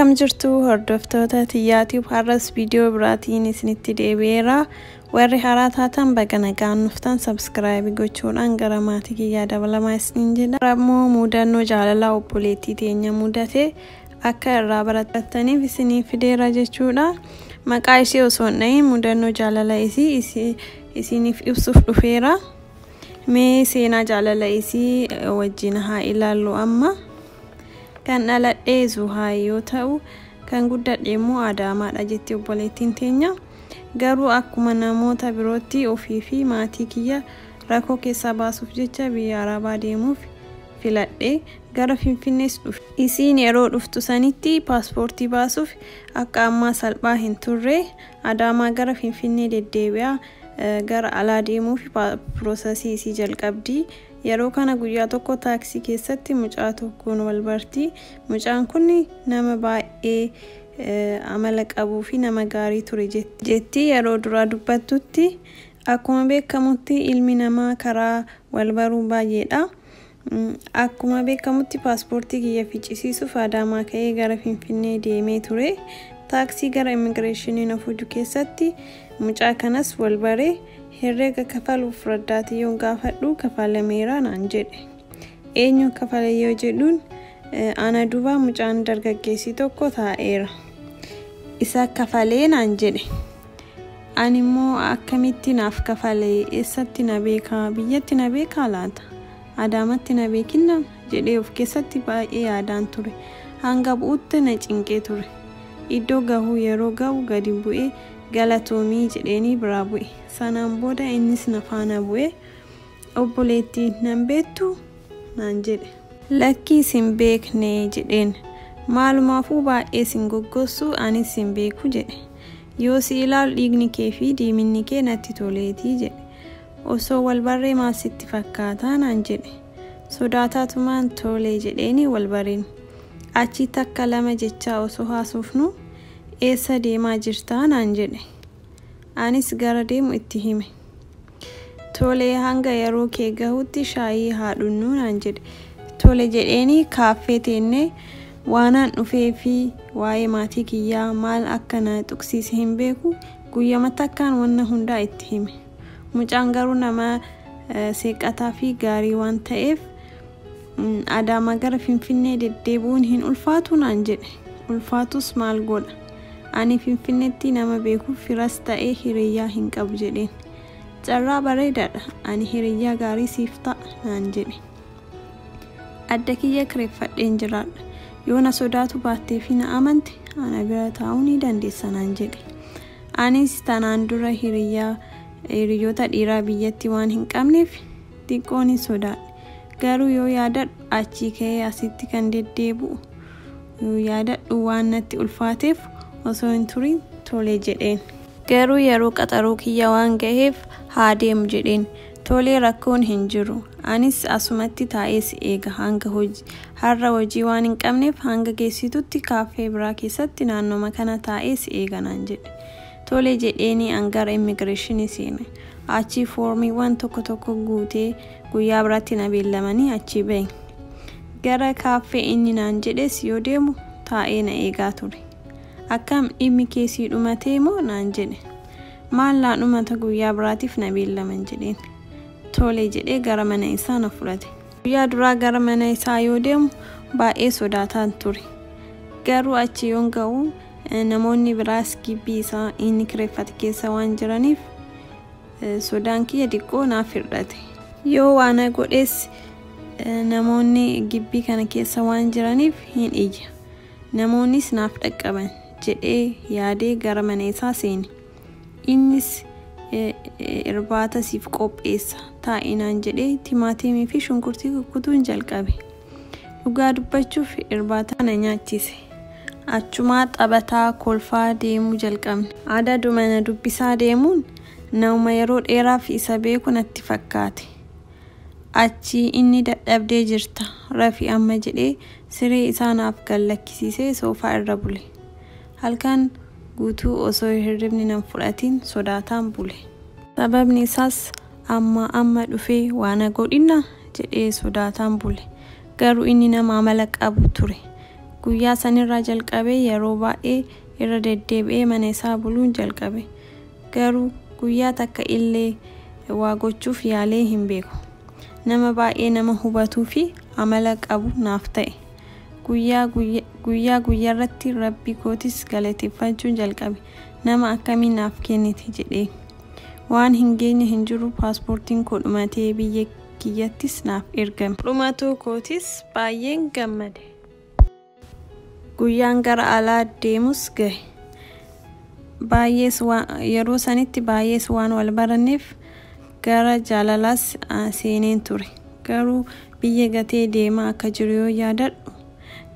Akkam jirtu hordoftoota Tiyyaatiif har'as viidiyoo biraatiin isinitti deebi'eera. Warri haaraa taatan baga nagaan dhuftan subscribe gochuudhaan gara maatii kiyyaa dabalamaa isiniin jedha. Ammoo mudannoo jaalalaa obboleettii teenya mudate akka irraa barattaniif isinii fideera jechuudha. Maqaa ishee osoo hin dhahin mudannoo jaalala isii isiniif ibsuuf dhufeera. Mee seenaa jaalala isii wajjin haa ilaallu amma. Kan dhaladhee Zuhaay yoo ta'u kan guddadhe immoo Adaamaadha jetti obboleettiin teenya. Garuu akkuma namoota birootti ofii fi maatii kiyya rakkoo keessaa baasuuf jecha biyya Arabaa deemuuf filadhe gara Finfinnees dhufe. Isiin yeroo dhuftu sanitti paaspoortii baasuuf akka ammaa salphaa hin turre. Adaamaa gara Finfinnee deddeebi'aa gara alaa deemuuf piroosesii isii jalqabdi. Yeroo kana guyyaa tokko taaksii keessatti mucaa tokkoon wal barti. Mucaan kun nama baay'ee amala qabuu fi nama gaarii ture jetti yeroo duraa dubbattutti. Akkuma beekamutti ilmi namaa karaa wal baruu baay'eedha. Akkuma beekamutti paaspoortii kiyya ficcisiisuuf Adaamaa ka'ee gara Finfinnee deemee ture. Taaksii gara immigireeshinii na fuudhu keessatti mucaa kanas wal bare. Herreega kafaluuf raddaatii yoon gaafadhu kafalameera naan jedhe. Eenyu kafale yoo jedhuun ana duuba mucaan dargaggeessi tokko taa'eera. Isa kafalee naan jedhe. Ani immoo akkamitti naaf kafalee eessatti na beekaa biyyatti na beekaa laata? Adaamatti na beekinna jedhee of keessatti baay'ee yaadaan ture. Hanga bu'utti na cinqee ture. Iddoo gahuu yeroo gahu gadi bu'ee galatoomii jedheenii biraa bu'e. Sanaan booda innis na faana bu'e. Obboleettii nan beektu naan jedhe. Lakkii sin beekne jedheen. Maalumaafuu baay'ee sin goggossu anis sin beeku jedhe. Yoo si ilaalu dhiigni kee fi diiminni kee natti toleetii jedhe. Osoo wal barree maal sitti fakkaataa naan jedhe. Sodaataatumaan tolee jedheeni wal bareen. Achi takka lama jechaa osoo haasofnu eessa deemaa jirtaa naan jedhe. Anis gara deemu itti hime. Tolee hanga yeroo kee gahutti shaayii haa dhugnu naan jedhe. Tole jedheeni kaaffee teennee waanaan dhufee fi waa'ee maatii kiyyaa maal akka na tuqsiise hin beeku guyyama takkaan wanna hundaa itti hime. Mucaan garuu nama seeqataa fi gaarii waan ta'eef Adaamaa gara Finfinnee deddeebi'uun hin ulfaatu naan jedhe. Ulfaatus maal godha? Ani Finfinneetti nama beekuuf firas ta'ee hiriyyaa hin qabu jedheen. Carraa bareedaadha. Ani hiriyyaa gaarii siif ta'a naan jedhe. Adda kiyya kireeffadheen jiraadha. Yoo na sodaatu baattee fi na amante ana bira taa'uu ni dandeessa naan jedhe. Anis tanaan dura hiriyoota dhiiraa biyyatti waan hin qabneef xiqqoon hin sodaadhe. Garuu yoo yaadadhu achii ka'ee asitti kan deddeebi'u yaadadhu waan natti ulfaateef osoo hin turin tole jedheen. Garuu yeroo qaxaroo kiyya waan gaheef haa deemu jedheen. Tolee rakkoon hin jiru. Anis asumatti taa'ee si eega hanga har'a hojii waan hin qabneef hanga geessitutti kaaffee biraa keessatti naannoma kana taa'ee si eega naan jedhe. Tole jedheeni an gara immigireeshinii seene. Achii foormiiwwan tokko tokko guutee guyyaa biraatti na beellamanii achii bahe. Gara kaaffee inni naan jedhes yoo deemu taa'ee na eegaa ture. Akkam dhimmi keessii dhumatee moo naan jedhe. Maal naa dhumata guyyaa biraatiif na beellaman jedheen. Tole jedhee gara mana isaa na fudhate. Guyyaa duraa gara mana isaa yoo deemu baay'ee sodaataan ture. Garuu achi yoon ga'u namoonni biraas gibbii isaa inni kireeffate keessa waan jiraniif sodaan kiyya xiqqoo naaf hir'ate. Yoo waan godhes namoonni gibbii kana keessa waan jiraniif hin iyya. Namoonnis naaf dhaqqaban jedhee yaadee gara mana isaa seene. Innis irbaata siif qopheessa taa'inaan jedhee timaatimii fi shunkurtii kukkutuun jalqabe. Dhugaa dubbachuuf irbaata na nyaachise. Achumaa taphataa kolfaa deemuu jalqabne. Adaduma na dubbisaa deemuun nama yeroo dheeraaf isa beeku natti fakkaate. Achii inni dadhabdee jirta rafi amma jedhee siree isaa naaf gad lakkisiisee soofaa irra bule. Halkan guutuu osoo hirribni nan fudhatiin sodaataan bule. Sababni isaas amma amma dhufee waan godhinna jedhee sodaataan bule. Garuu inni nama amala qabu ture. Guyyaa sanirraa jalqabee yeroo baay'ee irra deddeebi'ee mana isaa buluun jalqabe. Garuu guyyaa takka illee waa gochuuf yaalee hin beeku. Nama baay'ee nama hubatuu fi amala qabu naaf ta'e. Guyyaa guyyaarratti rabbi kootis galateeffachuun jalqabe. Nama akkamii naaf kennite jedhee. Waan hin geenye hin jiru, paaspoortiin koo dhumatee biyya kiyyattis naaf ergame. Dhumatuu kootis baay'een gammade. Guyyaan gara alaa deemus gahe. Yeroo sanitti baay'ees waan wal baranneef gara jaalalaas seeneen ture. Garuu biyya gatee deemaa akka jiru yoo yaadadhu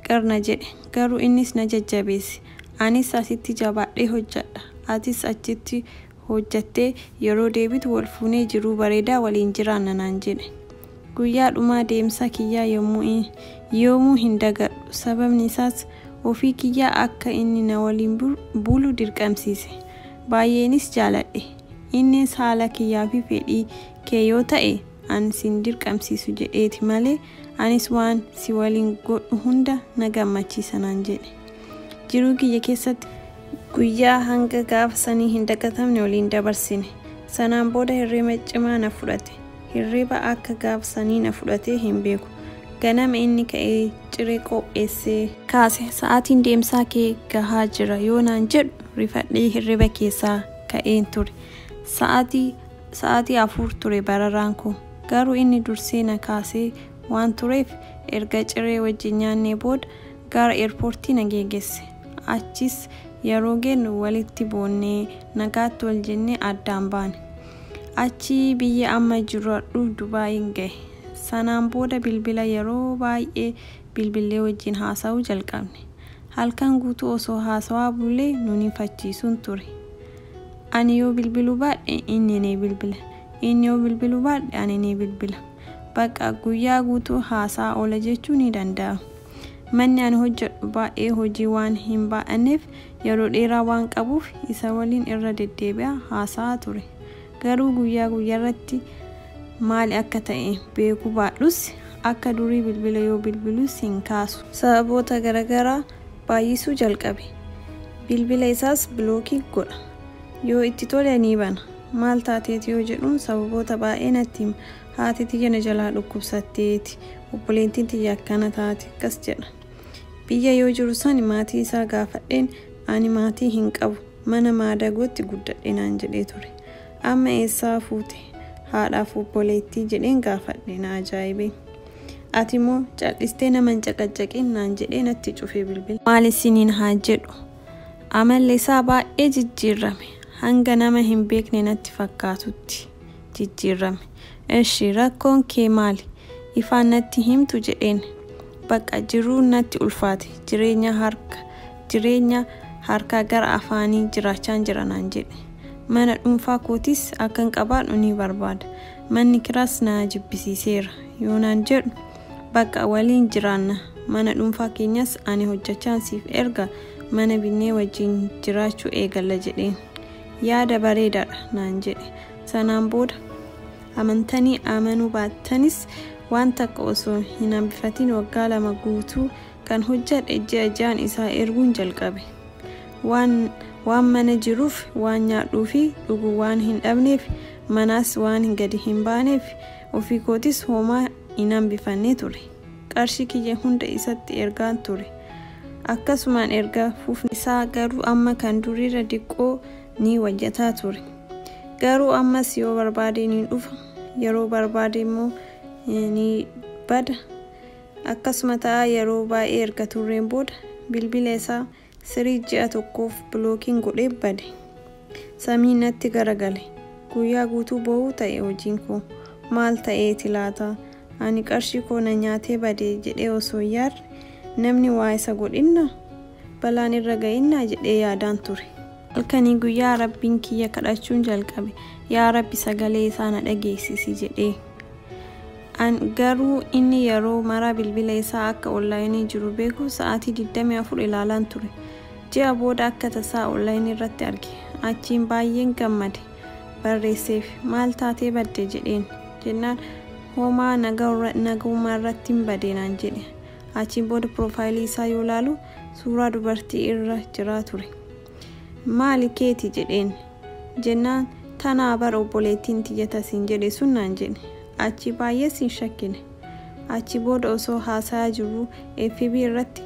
qarna jedhe. Garuu innis na jajjabeesse. Anis asitti jabaadhee hojjedha. Atis achitti hojjattee yeroo deebitu wal fuunee jiruu bareedaa waliin jiraanna naan jedhe. Guyyaa dhumaa deemsa kiyyaa yoomuu hin dagadhu. Sababni isaas ofii kiyyaa akka inni na waliin bulu dirqamsiise. Baay'eenis jaaladhe. Innis haala kiyyaa fi fedhii kee yoo ta'e ani sin dirqamsiisu jedheeti malee anis waan si waliin godhu hunda na gammachiisa naan jedhe. Jiruu kiyya keessatti guyyaa hanga gaafa sanii hin dagatamne waliin dabarsine. Sanaan booda hirriba cimaa na fudhate. Hirriba akka gaafa sanii na fudhatee hin beeku. Ganama inni ka'ee ciree qopheessee kaase. Sa'aatiin deemsaa kee gahaa jira yoo naan jedhu rifadhee hirriba keessaa ka'een ture. Sa'aatii 4 ture bararaan koo. Garuu inni dursee na kaasee waan tureef erga ciree wajjin nyaannee booda gara eerpoortii na geeggeesse. Achis yeroo geenyu walitti boonnee nagaatti wal jennee addaan baane. Achii biyya amma jiraadhu Dubaayin gahe. Sanaan booda bilbila yeroo baay'ee bilbilee wajjin haasa'uu jalqabne. Halkan guutuu osoo haasawaa bullee nun ifachiisuun ture. Ani yoo bilbiluu baadhe inni ni bilbila. Inni yoo bilbiluu baadhe ani ni bilbila. Bakka guyyaa guutuu haasaa oola jechuu ni danda'ama. Manni ani hojjedhu baay'ee hojii waan hin baay'anneef yeroo dheeraa waan qabuuf isa waliin irra deddeebi'aa haasa'aa ture. Garuu guyyaa guyyaarratti maali akka ta'e beekuu baadhus akka durii bilbila yoo bilbilus hin kaasu. Sababoota garaagaraa baay'isuu jalqabe. Bilbila isaas bilookii godha. Yoo itti tole ni bana. Maal taateeti yoo jedhuun sababoota baay'ee natti hima. Haati tiyya na jalaa dhukkubsatteeti. Obboleettiin tiyya akkana taate akkas jedha. Biyya yoo jiru sani maatii isaa gaafadheen ani maatii hin qabu. Mana maadagootti guddadhe naan jedhee ture. Amma eessaa fuute? Haadhaaf obboleettii jedheen gaafadhe na ajaa'ibe. Ati immoo cal'istee nama hin caqacaqin naan jedhee natti cufee bilbila. Maal isiniin haa jedhu? Amalli isaa baay'ee jijjiirame. Hanga nama hin beekne natti fakkaatutti jijjiirame. Eshi rakkoon kee maali? Ifaan natti himtu jedheen. Bakka jiruun natti ulfaate. Jireenya harkaa gara afaanii jiraachaa jira naan jedhe. Mana dhuunfaa kootis akkan qabaadhu ni barbaada. Manni kiraas na jibbisiiseera yoo naan jedhu bakka waliin jiraanna. Mana dhuunfaa keenyas ani hojjechaan siif erga mana binnee wajjin jiraachuu eegalla jedheen. Yaada bareedaadha naan jedhe. Sanaan booda amantanii amanuu baattanis waan takka osoo hin hambifatin waggaa 2 guutuu kan hojjedhe ji'a ji'aan isaa erguun jalqabe. Waan mana jiruuf waan nyaadhuu fi dhugu waan hin dhabneef manaas waan gadi hin baaneef ofii kootis homaa hin hambifanne ture. Qarshii kiyya hunda isatti ergaan ture. Akkasumaan erga fufni isaa garuu amma kan duriirra diqqoo ni wayyataa ture. Garuu ammas yoo barbaade ni dhufa, yeroo barbaade immoo ni bada. Akkasuma ta'a yeroo baay'ee erga turreen booda bilbila isaa sirii ji'a tokkoof bilookiin godhee bade. Samiin natti garagale. Guyyaa guutuu boo'uu ta'e hojiin koo. Maal ta'eeti laata? Ani qarshii koo na nyaatee bade jedhee osoo hin yaadne namni waa isa godhinna? Balaan irra ga'innaa jedhee yaadaan ture. Halkanii guyyaa rabbiin kiyya kadhachuun jalqabe. Yaa Rabbi sagalee isaa na dhageessisi jedhee. Garuu inni yeroo mara bilbila isaa akka onlaayinii jiru beeku sa'aatii 24 ilaalaan ture. Ji'a booda akka tasaa onlaayinii irratti arge. Achiin baay'een gammade. Barreesseef maal taatee badde jedheen. Jennaan homaa naguma irratti hin bade naan jedhe. Achiin booda piroofaayilii isaa yoo laalu suuraa dubartii irra jiraa ture. Maali keeti jedheen. Jennaan tanaa bara obboleettiin tiyya tasiin jedhe sun naan jedhe. Achi baay'ee sin shakkine. Achi booda osoo haasayaa jirru FB irratti,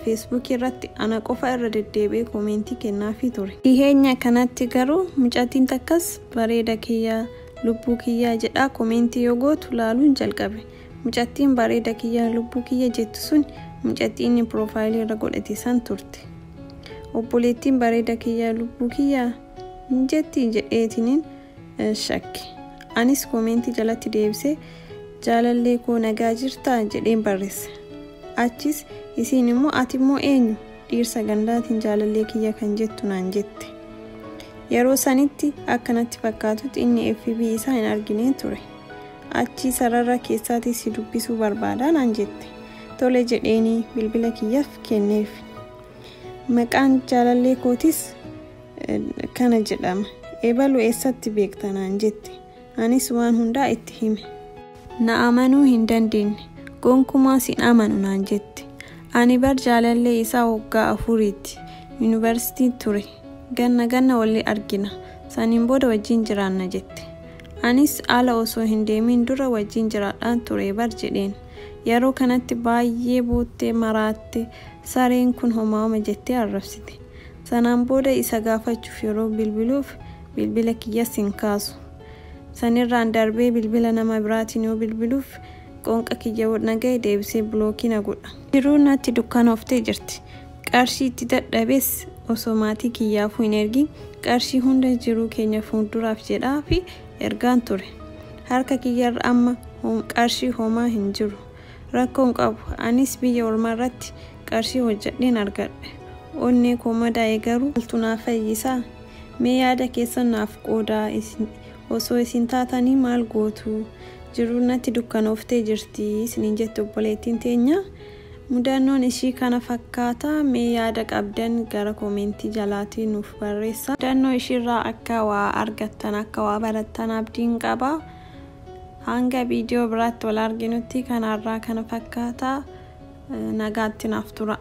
Feesbuukii irratti ana qofa irra deddeebi'ee koomentii kennaafii ture. Dhiheenya kanatti garuu mucattiin takkas bareeda kiyyaa, lubbuu kiyyaa jedhaa koomentii yoo gootu laaluun jalqabe. Mucattiin bareeda kiyyaa, lubbuu kiyya jettu sun mucattii inni piroofaayilii irra godhate san turte. Obboleettiin bareeda kiyyaa, lubbuu kiyyaa hin jetti jedheetiniin shakke. Anis koomentii jalatti deebisee jaalallee koo nagaa jirtaa jedheen barreesse. Achis isiin immoo ati immoo eenyu dhiirsa gandaatiin jaalallee kiyya kan jettu naan jette. Yeroo sanitti akkanatti fakkaatutti inni FB isaa hin argine ture. Achi sarara keessaatii si dubbisuu barbaadaa naan jette. Tole jedheenii bilbila kiyyaaf kenneef. Maqaan jaalallee kootis kana jedhama. Ebalu eessatti beekta naan jette. Anis waan hundaa itti hime. Na amanuu hin dandeenye. Gonkumaa sin amanu naan jette. Ani bar jaalallee isaa waggaa 4tti yuunivarsiitii ture. Ganna ganna walii argina. Saniin booda wajjin jiraanna jette. Anis ala osoo hin deemin dura wajjin jiraadhaan ture bar jedheen. Yeroo kanatti baay'ee boottee maraatte, sareen kun homaama jettee arrabsite. Sanaan booda isa gaafachuuf yeroo bilbiluuf bilbila kiyyas hin kaasu. Sanirraan darbee bilbila nama biraatiin yoo bilbiluuf qoonqa kiyya naga'e deebisee bilookii na godha. Jiruun natti dukkanooftee jirti. Qarshii itti dadhabees osoo maatii kiyyaafuu hin ergin qarshii hunda jiruu keenya fuulduraaf jedhaa fi ergaan ture. Harka kiyyarra amma qarshii homaa hin jiru. Rakkoon qabu anis biyya ormaarratti qarshii hojjedheen argadhe. Onnee koo madaa'e garuu maaltu naaf fayyisaa? Mee yaada keessan naaf qoodaa, osoo isin taatanii maal gootu? Jiruun natti dukkanooftee jirti isiniin jette obboleettiin teenya. Mudannoon ishii kana fakkaata. Mee yaada qabdan gara koomentii jalaatiin nuuf barreessa. Mudannoo ishiirraa akka waa argattan, akka waa barattan abdiin qaba. Hanga viidiyoo biraatti wal arginutti kanarraa kana fakkaata. Nagaatti naaf tura.